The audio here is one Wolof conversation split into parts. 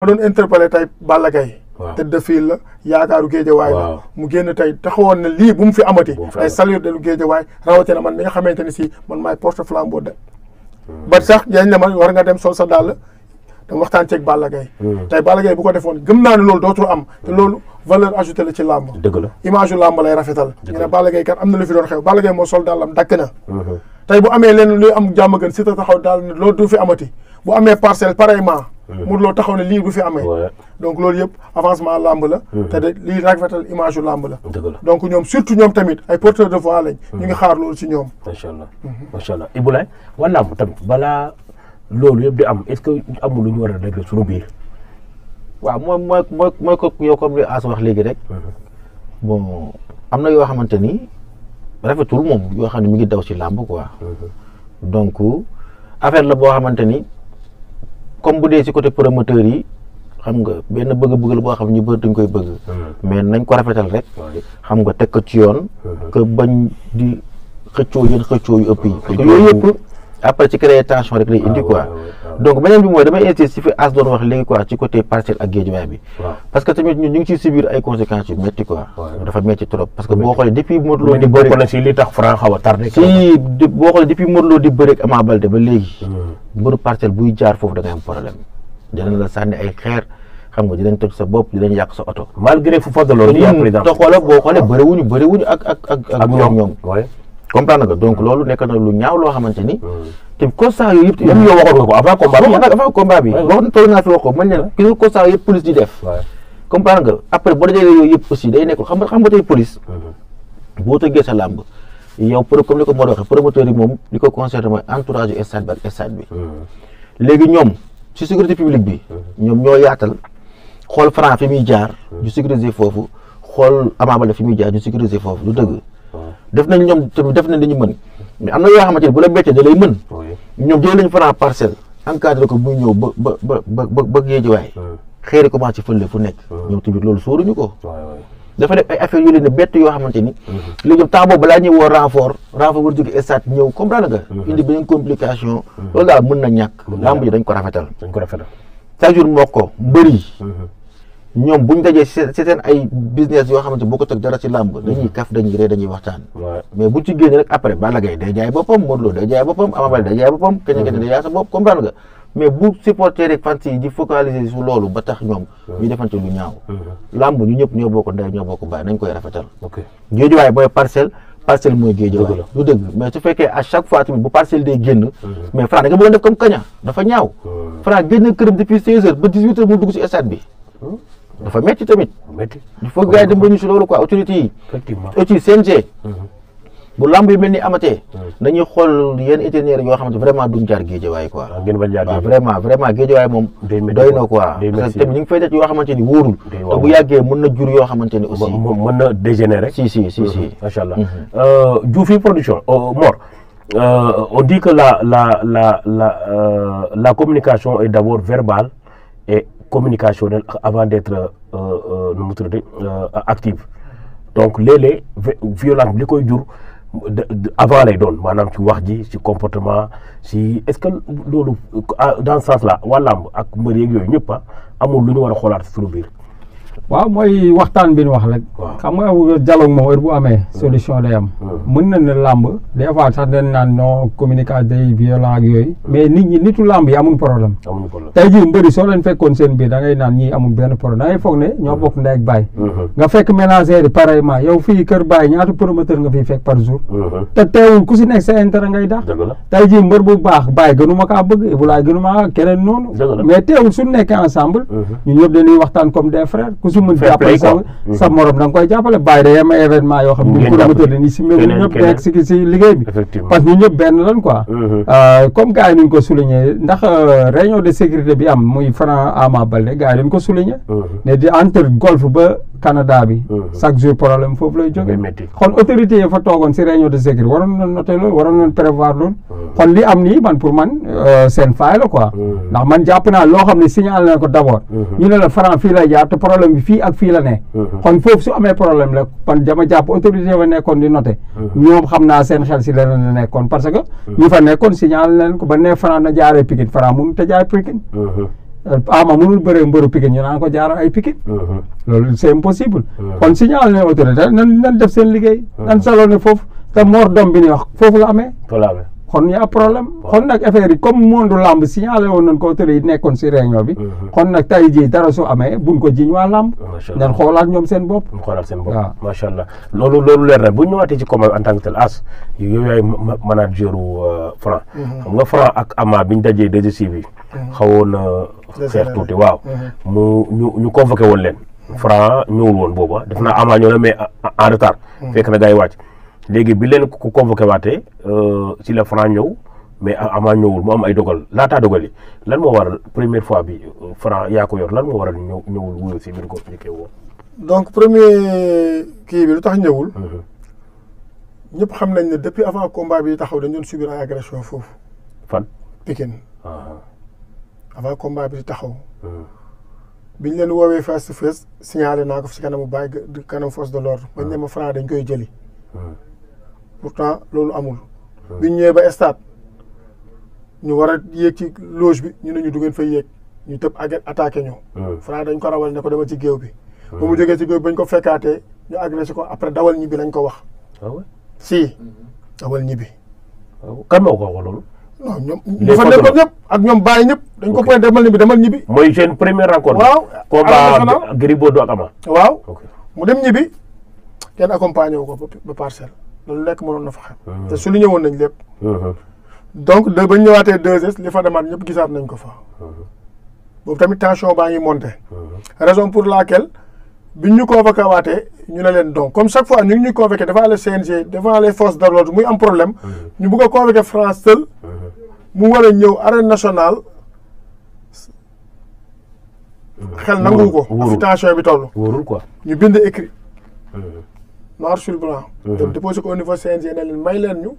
ma doon interpellé tey Balla Gaye tête de file la yaakaaru Géejawaay la mu génn tey taxawoon na lii bu mu fi amati ay saluer de lu Géejawaay rawatina man mi nga xamante ni si man maay porte flambeau de ba sax yañ ne ma war nga dem sol sa dàll dama waxtaan ceeg Balla Gaye tey Balla Gaye bu ko defoon gëm naa ne loolu dootul am te loolu valeur ajoutée la ci làmb dëgg la image yu làmb lay rafetal ñu ne Balla Gaye kat am na lu fi doon xew Balla Gaye moo sol dàllam dakk na tey bu amee leen luy am jàmm gën si ta taxaw daal ne loolu du fi amati bu amee parcelle pareillement Modou Lo taxaw ne lii du fi amee donc loolu yëpp avancement làmb la te de lii rafetal image yu làmb la donc ñoom surtout ñoom tamit ay porteurs de voix lañ ñu ngi xaar loolu ci ñoom macha allah macha allah Ibulaay waa làmb tamit balaa loolu yëpp di am est-ce que amul lu ñu war a régler suñu biir waaw mooy ko yow comme li As wax léegi rek bon am na yoo xamante ni rafetul moom yoo xam ne mi ngi daw ci làmb quoi donc affaire la boo xamante ni comme bu dee ci côté promoteur yi xam nga benn bëgg-bëgg la boo xam ne ñu bëri dañ koy bëgg mais nañ ko rafetal rek xam nga teg ko ci yoon que bañ di xëccoo yéen xëccoo yu ëpp yi parce que yooyu yëpp après ci créer tension rek lay indi quoi donc beneen bi mooy damay insister ci fi As doon wax léegi quoi ci côté Parcelles ak Guédiawaye bi parce que tamit ñun ñu ngi ciy subir ay conséquences yu métti quoi dafa métti trop parce que boo xoolee depuis Modou Lo di bëri na si li tax Franc xaw a tardé si boo xoolee depuis Modou Lo di bëri ak Ama Baldé ba léegi mbëru Parcelles buy jaar foofu da ngay am problème dinañ la sànni ay xeer xam nga dinañ toj sa bopp dinañ yàq sa oto malgré fu fadde loolu te xoolee boo xoolee bëriwuñu ak ñoom comprendre nga donc loolu nekk na lu ñaaw loo xamante ni te constat yooyu yëpp yow waxoon nga ko avant combat bi wax na toog naa fi wax ko man ne la gis nga constat yëpp police di def comprendre nga après boo dajee yooyu yëpp aussi day nekk xam nga tey police boo tëggee sa làmb yow comme ni ko moo waxee promoteur yi moom li ko concerné mooy entourage yu stade bi ak stade bi léegi ñoom ci sécurité publique bi ñoom ñoo yaatal xool Franc fi muy jaar ñu sécuriser foofu xool Ama Baldé fi muy jaar ñu sécuriser foofu lu dëgg def nañ ñoom tamit def nañ li ñu mën mais am na yoo xamante ni bu la méttee da lay mën ñoom jël nañ Franc Parcelles encadré ko muy ñëw ba Guédiawaye xeeri commencé fële fu nekk ñoom tamit loolu sóoruñu ko dafa def ay affaire yu leen ne bett yoo xamante ni léegi ñoom temps boobu balaa ñuy woo renfort war jóge stade ñëw comprendre nga indi beneen complication loolu daal mën na ñàkk lamb ji dañ ko rafetal chaque jour moo ko mbëri ñoom buñ dajee ci seen ay business yoo xamante boo ko teg dara ci làmb dañuy kaf dañuy ree dañuy waxtaan mais buñ ci génne rek après Balla Gaye day jaay boppam Modou Lo day jaay boppam Ama Baldé day jaay boppam keneen day jaay sa bopp comprendre nga mais bu supporter rek fans yi di focaliser su loolu ba tax ñoom ñu defante lu ñaaw làmb ñu ñëpp ñoo bokk ndey ñoo bokk baay nañ koy rafetal Guédiawaye mooy Parcelles mooy Guédiawaye lu dëgg mais su fekkee à chaque fois tamit bu Parcelles day génn mais Franc da nga bëgg a def comme kaña dafa ñaaw Franc génn këram depuis 16h ba 18h mu dugg ci stade bi dafa métti tamit il faut gars yi dem ba ñu si loolu quoi autorité yi aussi CNG bu lamb yi mel ni amatee dañuy xool yenn itinéraire yoo xamante vraiment duñ jaar Guédiawaye quoi waaw vraiment Guédiawaye moom doy na quoi parce que tamit ñu ngi fay def yoo xamante ni wóorul te bu yàggee mën na jur yoo xamante ni aussi mën na dégénérer si macha allah Dioufy production Mor on dit que la communication est d'abord verbale et communicationnelle avant d'être active donc léeg-léeg violence li koy jur avant lay doon maanaam ci wax ji ci comportement ci est-ce que loolu dans ce sens là waa làmb ak mbër yeeg yooyu ñëpp amul lu ñu war a xoolaat suñu biir waaw mooy waxtaan bi ñu wax rek xam nga dialogue moom heure bu amee solution day am mën na ne làmb des fois sax dañ naan non communication day violent ak yooyu mais nitu làmb yi amul problème tey jii mbëri soo leen fekkoon seen biir da ngay naan ñii amul benn problème da ngay foog ne ñoo bokk ndey ak baay nga fekk ménagère yi pareillement yow fii kër baay ñaata promoteur nga fii fekk par jour te teewul ku si nekk sa intérêt ngay dax tey jii mbër bu baax baay gënuma kaa bëgg Ibulaay gënuma keneen noonu mais teewul suñu nekkee ensemble ñun ñëpp dañuy waxtaan comme des frères su mën jàppale sa morom da nga koy jàppale bàyyi day am événement yoo xam ne promoteur dañuy si mbir ñëpp nekk si liggéey bi parce que ñu ñëpp benn lan quoi comme gars yi nuñ ko souligné ndax réunion de sécurité bi am muy Franc Ama Baldé gars yi dañ ko souligné ne di entre golf ba Canada bi chaque jour problème foofu lay jógee kon autorité yi fa toogoon si réunion de sécurité waroon nañ noté loolu waroon nañ prévoir loolu kon li am nii man pour man seen faay la quoi ndax man jàpp naa loo xam ne signalé na ko d'abord ñu ne la Franc fii lay jaar te problème bi fii ak fii la ne kon foofu su amee problème la man dama jàpp autorité fa nekkoon di noté ñoom xam naa seen xel si leneen la nekkoon parce que ñu fa nekkoon signalé leen ko ba ne Franc na jaaree Pikine Franc mënut a jaay Pikine Ama mënul bëree mbëru Pikine ñu naan ko jaaral ay Pikine loolu c'est impossible kon signal ne autorité nan def seen liggéey nan saloo ne foofu te Mor Dom bi ni wax foofu la amee kon y a problème kon nag affaire yi comme monde lamb signalé woon nañ ko autorité yi nekkoon si réunion bi kon nag tey jii dara su amee buñ ko jiñ waa lamb nan xoolaat ñoom seen bopp waaw macha allah loolu leer na bu ñu ñëwaatee ci combat en tant que tel as yow yaay manager Franc xam nga Franc ak Ama biñ dajee DGC bi xawoon xeex tuuti waaw ñu convoqué woon leen Franc ñëwul woon booba def naa Ama ñëw na mais en retard fekk na gars yi wàcc léegi bi leen ko convoqué waatee ci la Franc ñëw mais Ama ñëwul mu am ay dogal laataa dogal yi lan moo waral première fois bi Franc yaa ko yor lan moo waral ñëwul wuyu si biir ko njëkkee woo. donc premier kii bi lu tax ñëwul. ñëpp xam nañ ne depuis avant combat bi taxaw dañ doon subir ay agression foofu. fan. Pikine. avant combat bi di taxaw. biñ leen woowee face to face signalé naa ko fi si kanamu bàyyi kanam force de l'ordre bañ ne ma Franc dañ koy jëli. pourtant loolu amul. biñ ñëwee ba stade ñu war a yéeg ci loge bi ñu ne ñu du ngeen fay yéeg ñu tëb attaqué ñu. Franc dañ ko rawal ne ko dama ci géew bi. ba mu jógee ci géew bi bañ ko fekkaatee ñu agressé ko après dawal ñibbi lañ ko wax. si dawal ñibbi. kan moo ko wax loolu. non ñoom ñu fa nekkoon ñëpp ak ñoom bàyyi ñëpp dañ ko point demal ñibbi. mooy seen première rencontre. waaw combat Gris Bordeaux ak Ama. waaw mu dem ñibbi kenn accompagné wu ko ba parcelle loolu nekk mënoon na fa xam. te su li ñëwoon nañ lépp. donc ba ñu ñëwaatee 2S li fa demaat ñëpp gisaat nañ ko fa. boobu tamit tension baa ngi monté. raison pour laquelle biñ ñu convoqué waatee ñu ne leen donc comme chaque fois ñu ngi ñuy convoqué devant le CNG devant les forces de l'ordre muy am problème ñu bëgg a convoqué France seul mu war a ñëw arène nationale xel nangu ko. fi tension bi toll. wóorul quoi ñu bind écrit noir sur blanc. dem déposé ko au niveau CNG ne leen may leen ñu.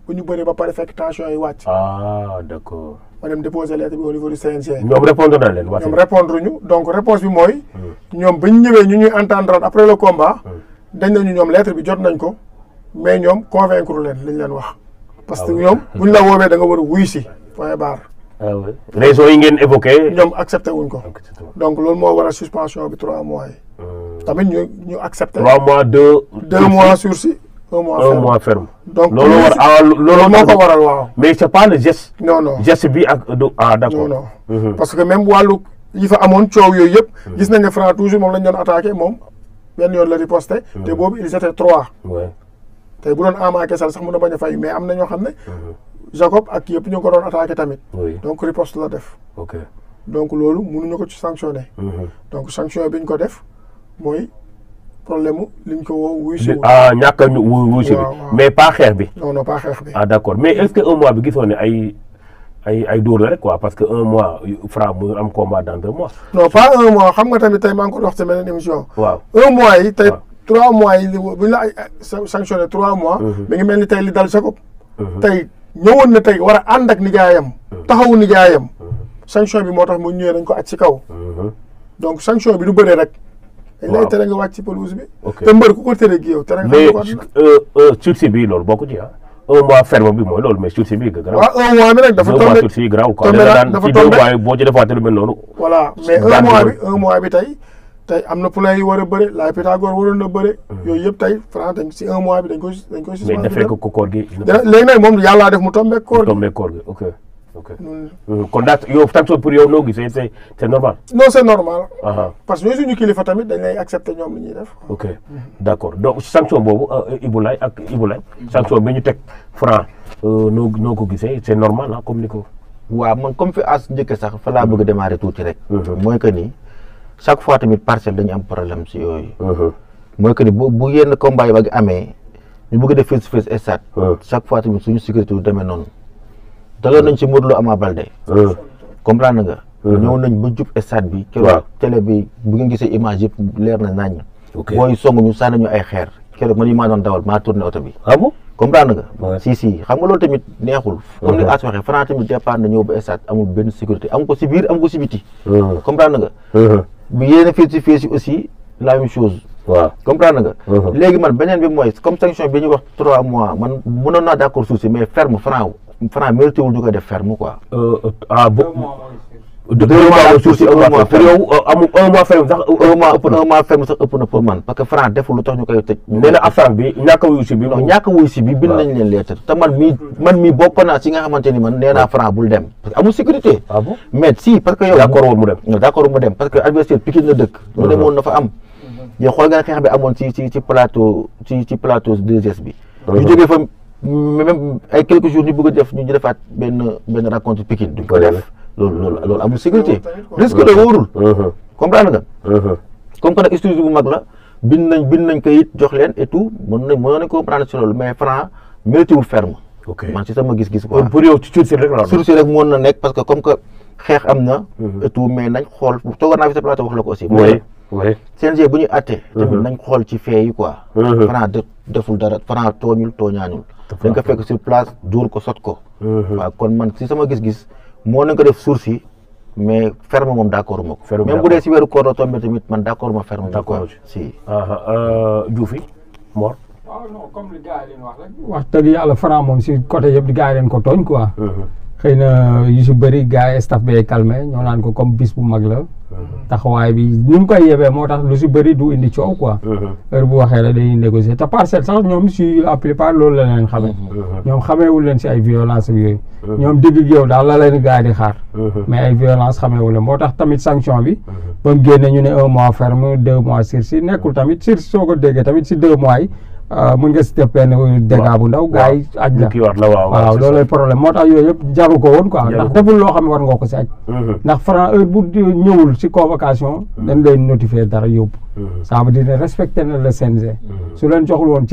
bu ñu bëree ba pare fekk tension yi wàcc. d'accord. ma dem déposé lettre bi au niveau du CNG. ñoom répondre na leen. ñoom répondre ñu donc réponse bi mooy. ñoom ba ñu ñëwee ñu ñuy entendre après le combat. dañ nañu ñoom lettre bi jot nañ ko mais ñoom convaincre leen liñ leen wax. parce que ñoom buñ la woowee da nga war a wuy si point barre. raison yi ngeen évoqué. ñoom accepté wuñ ko. donc loolu moo waral suspension bi 3 mois yi. tamit ñu accepté. 3 mois 2 mois sursis. 1 mois ferme. donc loolu moo ko waral waaw. mais c'est pas le geste. non geste bi ak d'accord. non parce que même wàllu yi fa amoon coow yooyu yëpp. gis nañ ne Franc toujours moom lañ doon attaqué moom benn yoon la riposté. te boobu ils étaient 3. tey bu doon Ama Kessal sax mun na bañ a fay mais am na ñoo xam ne. Jacob ak yëpp ñu ngi ko doon attaqué tamit. donc riposte la def. donc loolu mënuñu ko ci sanctionné. donc sanction bi ñu ko def mooy. problème mu liñ ko woo wuyu si. ñàkk a wuyu si bi mais pas xeex bi. non pas xeex bi. d'accord mais est-ce que 1 mois bi gisoon ne ay dóor la rek quoi parce que 1 mois Franc mu am combat dans 2 mois. non pas 1 mois xam nga tamit tey maa ngi ko wax ci beneen émission. waaw 1 mois yi tey 3 mois yi bu ñu la sanctionné 3 mois. mi ngi mel ni tey li dal Jacob. tey ñëwoon na tey war a ànd ak nijaayam. taxawu nijaayam. sanction bi moo tax mu ñëwee dañ ko aj ci kaw. donc sanction bi du bëree rek. dañ lay tere nga wàcc ci pelouse bi. te mbër ku ko tere gi yow tere nga. mais sursis bi loolu bokku ci 1 mois ferme bi mooy loolu mais sursis bi garaaw. waaw 1 mois bi rek dafa tombé 2 mois sursis garaaw quoi. dafa tombé ci 2 mois boo ci defaatee lu mel noonu. voilà mais 1 mois bi tey am na poulain yi war a bëre laay Pythagore waroon na bëre. yooyu yëpp tey Franc dañ si 1 mois bi dañ koy mais dafay ko koor gi. léegi nag moom yàllaa def mu tombé koor gi. ok. kon daal yow sanction pour yow noo gisee c'est normal. non c'est normal. parce que ñooy suñu kilifa tamit dañ lay accepter ñoom li ñuy def. ok d'accord donc sanction boobu Ibulaay sanction bi ñu teg Franc noo ko gisee c'est normal comme ni ko. waaw man comme fi as njëkk sax fa laa bëgg a démarrer tuuti rek. mooy que ni chaque fois tamit parcelle dañu am problème si yooyu. mooy que ni bu yenn combat yi ba amee ñu bëgg def face to face stade. chaque fois tamit suñu sécurité du demee noonu. daloon nañ ci Modou Lo Ama Baldé. comprendre nga. ñëw nañ ba jub stade bi. keroog télé bi bu ngeen gisee image yëpp leer na naññ. booy song ñu sànni ñu ay xeer keroog man yi maa doon dawal maa tourné oto bi. ah bon comprendre nga. si xam nga loolu tamit neexul. comme ni As waxee Franc tamit départ na ñëw ba stade amul benn sécurité am ko si biir am ko si biti. comprendre nga. bu yéene fii si aussi la même chose. comprendre nga. léegi man beneen bi mooy comme sanction bi ñuy wax 3 mois man mënoon naa d'accord suuf si mais ferme Franc mérité wul ñu koy def ferme quoi. 2 mois sursis pour yow amul 1 mois ferme sax 1 mois ferme sax ëpp na pour man parce que Franc deful lu tax ñu koy tëj. nee na absent bi ñàkk a wuyu si bi. non ñàkk a wuyu si bi bind nañ leen lettre te man mii bokk naa si nga xamante ni man nee naa Franc bul dem parce que amul sécurité. ah bon mais si parce que yow. d'accord woon mu dem. d'accord mu dem parce que adversaire Pikine la dëkk. lu demoon na fa am. yow xool nga xeex bi amoon ci plateau 2S bi. ñu jógee fa même ay quelques jours ñu bëgg a def ñu defaat benn rencontre Pikine duñ ko def. loolu amul sécurité risque de wóorul. comprendre nga. comme que nag studio bu mag la bind nañ kayit jox leen et tout mënoon nañ comprendre ci loolu mais Franc mérité wul ferme. man ci sama gis-gis quoi. pour yow ci sursis rek la. sursis rek mën na nekk parce que comme que xeex am na. et tout mais nañ xool toogoon naa fi sa plateau wax la ko aussi. oui CNG bu ñuy àtte. tamit nañ xool ci fee yi quoi. Franc deful dara Franc tooñul tooñaañul. dañ ko fekk sur place dóor ko sot ko. waaw kon man ci sama gis-gis moo nañ ko def sursis mais ferme moom d'accord ma ko. même bu dee si weeru koor la tombé tamit man d'accord ma ferme. d'accord si. Diouf Mor. waaw non comme li gars yi leen wax rek. wax dëgg yàlla Franc moom si côté yëpp di gars yi leen ko tooñ quoi. xëy na yu si bëri gars yi staff bee calmé ñoo naan ko comme bis bu mag la. taxawaay bi ni mu koy yebee moo tax lu si bëri du indi coow quoi. heure bu waxee la dañuy négocier te par cette sax ñoom si la plupart loolu la leen xamee. ñoom xameewul leen si ay violence ak yooyu. ñoom digg yow daal la leen gars yi di xaar. mais ay violence xameewul leen moo tax tamit sanction bi. ba mu génne ñu ne 1 mois ferme 2 mois sursis nekkul tamit sursis soo ko déggee tamit si 2 mois yi. mën nga si def benn dégât bu ndaw gars yi aj la waaw loolooy problème moo tax yooyu yëpp jaru ko woon quoi ndax deful loo xam ne war nga ko si aj ndax Franc heure bu ñëwul si convocation dañ lay notifier dara yóbbu ça veut dire respecté na le CNG su leen joxul woon